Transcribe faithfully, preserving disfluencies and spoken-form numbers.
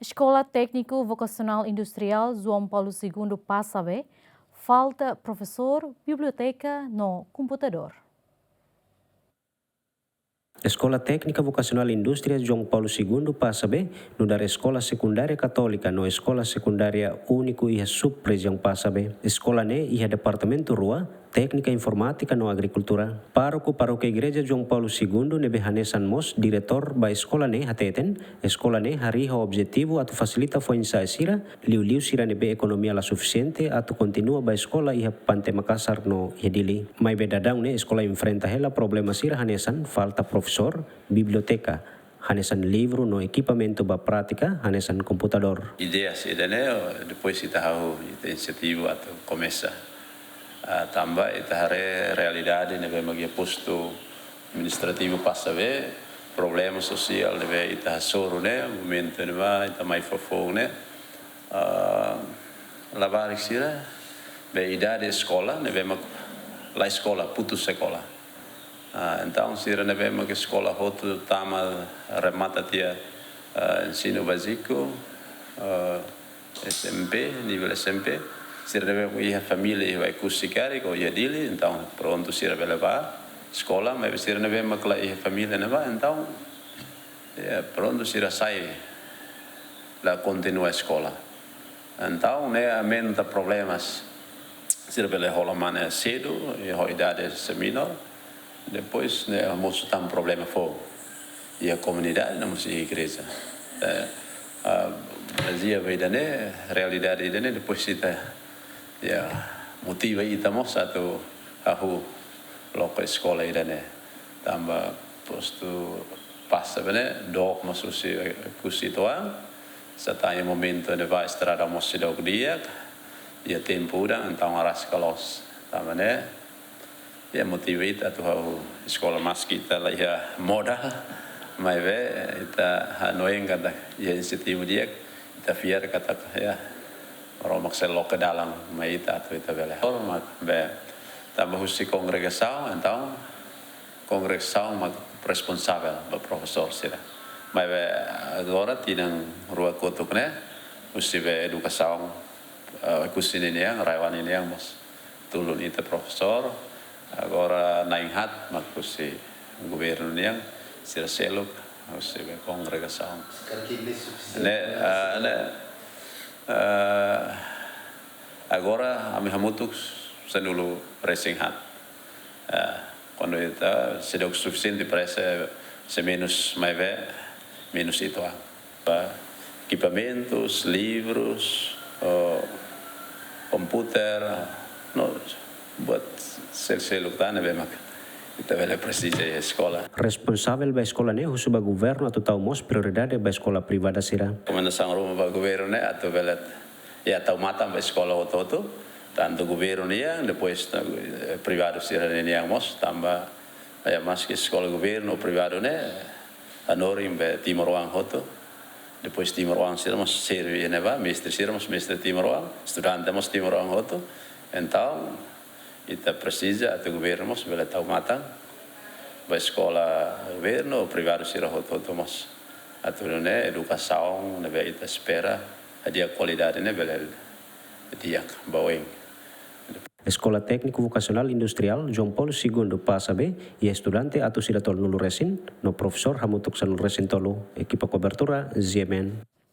Eskola Tékniku Vokasionál Industriál João Paulo Segundo Passabe falta profesór, biblioteka no komputadór. Eskola Téknika Vokasionál Indústria João Paulo Segundo Passabe nu'udar eskola sekundária katólika no eskola sekundária úniku iha sub-rejiaun Passabe. Eskola ne'e iha departamentu rua, Téknika Informátika no Agrikultura. Pároku Parókia Igreja João Paulo Segundo ne'ebé hanesan mós diretór ba eskola ne'e hateten, eskola ne'e harii ho objetivu atu fasilita foin-sa'e sira, liuliu sira ne'ebé ekonomia la sufisiente atu kontinua ba eskola iha Pante Makasar no iha Dili. Maibé daudaun ne'e eskola enfrenta hela problema sira hanesan falta profesór, biblioteka, hanesan livru no ekipamentu ba prátika hanesan komputadór. Ideia ida-ne'e, depois ita hahú, ita inisiativa atu komesa. Ah, tanba ita haree realidade ne'ebé mak iha postu administrativu Passabe, problema sosiál ne'ebé ita hasoru ne'e, momentu ne'e ba ita mai foufoun ne'e, ah, labarik sira be idade eskola ne'ebé mak la eskola, putus sekolah. Ah, entaun sira ne'ebé mak eskola hotu tama, remata tiha, ah, ensinu báziku, ah, S M P, nivel S M P, sira ne'ebé mak iha família iha Oekusi karik ou iha Dili, entaun prontu sira bele ba eskola, maibé sira ne'ebé mak la iha família ne'e ba, entaun, ya, prontu sira sai, la kontinua eskola. Entaun ne'e aumenta problemas. Sira bele hola mane sedu, iha idade semi-menór, depois ne'e mosu tan problema foun iha komunidade no mós iha igreja. Eh, ah, bazeia ba ida-ne'e, realidade ida-ne'e, depois ita, ya, motiva ita mós atu hahú loke eskola ida-ne'e. Tanba postu Passabe ne'e dook mós husi Oekusi uitoan, sá tan iha momentu ne'ebá estrada mós seidauk di'ak, iha tempu udan entaun araska loos. Tanba ne'e, ya, motiva ita atu hahú eskola, maski ita la iha modal, maibé ita hanoin katak iha inisiativa di'ak, ita fiar katak, ya, Maromak sei loke dalan mai ita atu ita bele. Maibé tanba husi kongregasaun, entaun kongregasaun mak responsavel ba profesór sira. Maibé agora tinan rua kotuk ne'e, husi be edukasaun, eh, Oekusi ninian, RAEOA ninian mós tulun ita profesór, agora na'in haat mak husi governu nian, sira seluk husi be kongregasaun. Ne'e, ah, ne'e, ah, agora ami hamutuk sanulu-resin-haat. Ah, kuandu ita seidauk sufisiente, parese sei menus, maibé menus uitoan. Ba ekipamentus, livrus, oh, komputer, no, buat sel-, seluk tan ne'ebé mak ita bele presiza iha eskola. Responsavel ba eskola ne'e husu ba governu atu tau mós prioridade ba eskola privada sira. Rekomendasaun ruma ba governu ne'e atu bele, ya, tau matan ba eskola hotu-hotu, tantu governu nian, depois, eh, privadu sira-nian mós, tanba, ya, maski eskola governu, privadu ne'e hanorin be timoroan hotu. Depois timoroan sira mós serve ne'ebá, mestre sira mós mestre timoroan, estudante mós timoroan hotu. Entaun ita presiza atu governu mós bele tau matan ba eskola governu ou privadu sira hotu-hotu mós, atu nune'e edukasaun ne'ebé ita espera, hadi'a kualidade ne'e bele di'ak ba oin. Eskola Tékniku Vokasionál Industriál João Paulo Segundo Passabe iha estudante atus ida tolunulu-resin, no profesór hamutuk sanulu-resin-tolu. Ekipa kobertura, G M N.